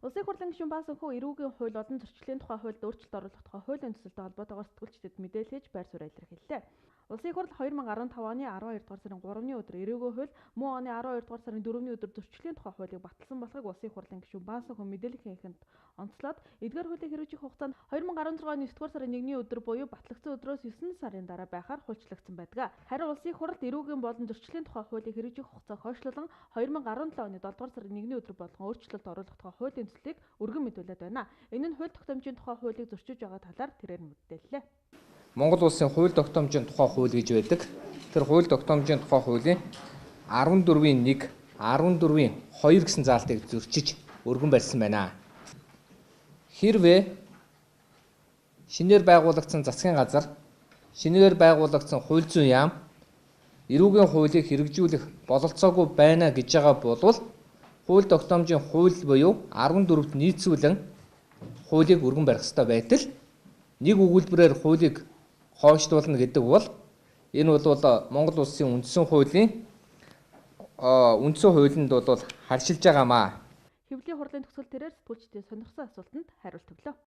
Улсын хурлын гишүүн Баасанхүү эрүүгийн хууль болон зөрчлийн тухай хуульд өөрчлөлт оруулах тухай хуулийн төсөлтэй холбоотойгоор сэтгүүлчдэд мэдээлэл хийж байр сууриа илэрхийллээ. Улсын их хурл 2015 оны 12 дугаар сарын 3-ны өдөр эрүүгийн хууль, мөн оны 12 дугаар сарын 4-ний өдөр зөрчлийн тухай хуулийг баталсан болохыг Улсын их хурлын гишүүн Баасанхүү мэдээллийн эхэнд онцлоод, эдгээр хуулийг хэрэгжих хугацаанд 2016 оны 9 дугаар сарын 1-ний өдөр буюу батлагдсан өдрөөс 9 сарын дараа байхаар хуульчлагдсан байдаг. Харин Улсын их хурлд эрүүгийн болон зөрчлийн тухай хуулийг хэрэгжих хугацааг хойшлуулан 2017 оны 7 дугаар сарын 1-ний өдөр болгон өөрчлөлт оруулах тухай хуулийн төслийг өргөн мэдүүлээд байна. Энэ нь хууль тогтоомжийн тухай хуулийг зөрчиж байгаа талаар тэрээр мэдээллээ. Монгол улсын хууль тогтоомжийн тухай хууль гэж байдаг. Тэр хууль тогтоомжийн тухай хуулийн 14-ийн 1, 14-ийн 2 гэсэн заалтыг зөрчиж өргөн барьсан байна. Хэрвээ шинээр байгуулагдсан засгийн газар, шинээр байгуулагдсан хууль зүйн яам эрүүгийн хуулийг хэрэгжүүлэх бололцоогүй байна гэж байгаа бол хууль тогтоомжийн хууль буюу 14-т нийцүүлэн хуулийг өргөн барих ёстой байтал нэг өгүүлбэрээр хуулийг хойшлуулна гэдэг бол энэ бол Монгол улсын үндсэн хуулийн үндсэн хуулинд бол харшилж байгаамаа. Хэвлэлийн хурлын төгсгөл тэрээр сэтгүүлчдийн сонирхсан асуултанд хариулт өглөө.